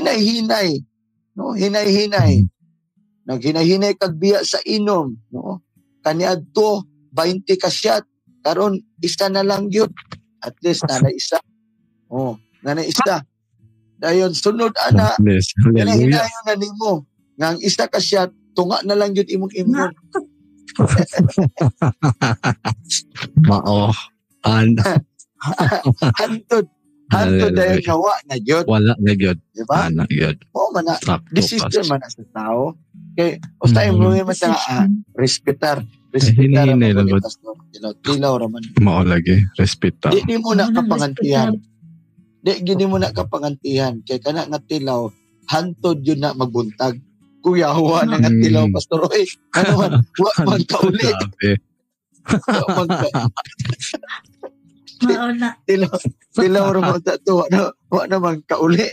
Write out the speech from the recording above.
Hinay-hinay, no? Hinay-hinay. Naghinay-hinay kag biya sa inom, no? Kaniadto 20 ka shot, karon isa na lang gyud. At least nanay isa. Oh, nanay isa. Dayon sunod ana, Yes. Hallelujah. hinay-hinayon na nimo nga ang isa ka shot tunga na lang gyud imong imnon. Mao. An Hantod hantod dayon nga wa na gyud, wala na gyud. Di ba? Ana gyud. Oo man na, Sakto, decision Pastor. Man na sa tao. Kay usta mo man sa respetar, respetar Hinay-hinay man lang ni gud. Pastor. Tilaw, tilaw ra man. Mao lagi. Respetar. Di mo na Wala, kapangantihan. Di gini mo na kapangantihan kay kana nga tilaw hantod yun na magbuntag. Kuya, huwa na nga tilaw, Pastor. Oy, ano man, wa man kauli. Grabe. Wa man ka, Mao na. tilaw, tilaw ra man ta to, wa na, wa na man kauli.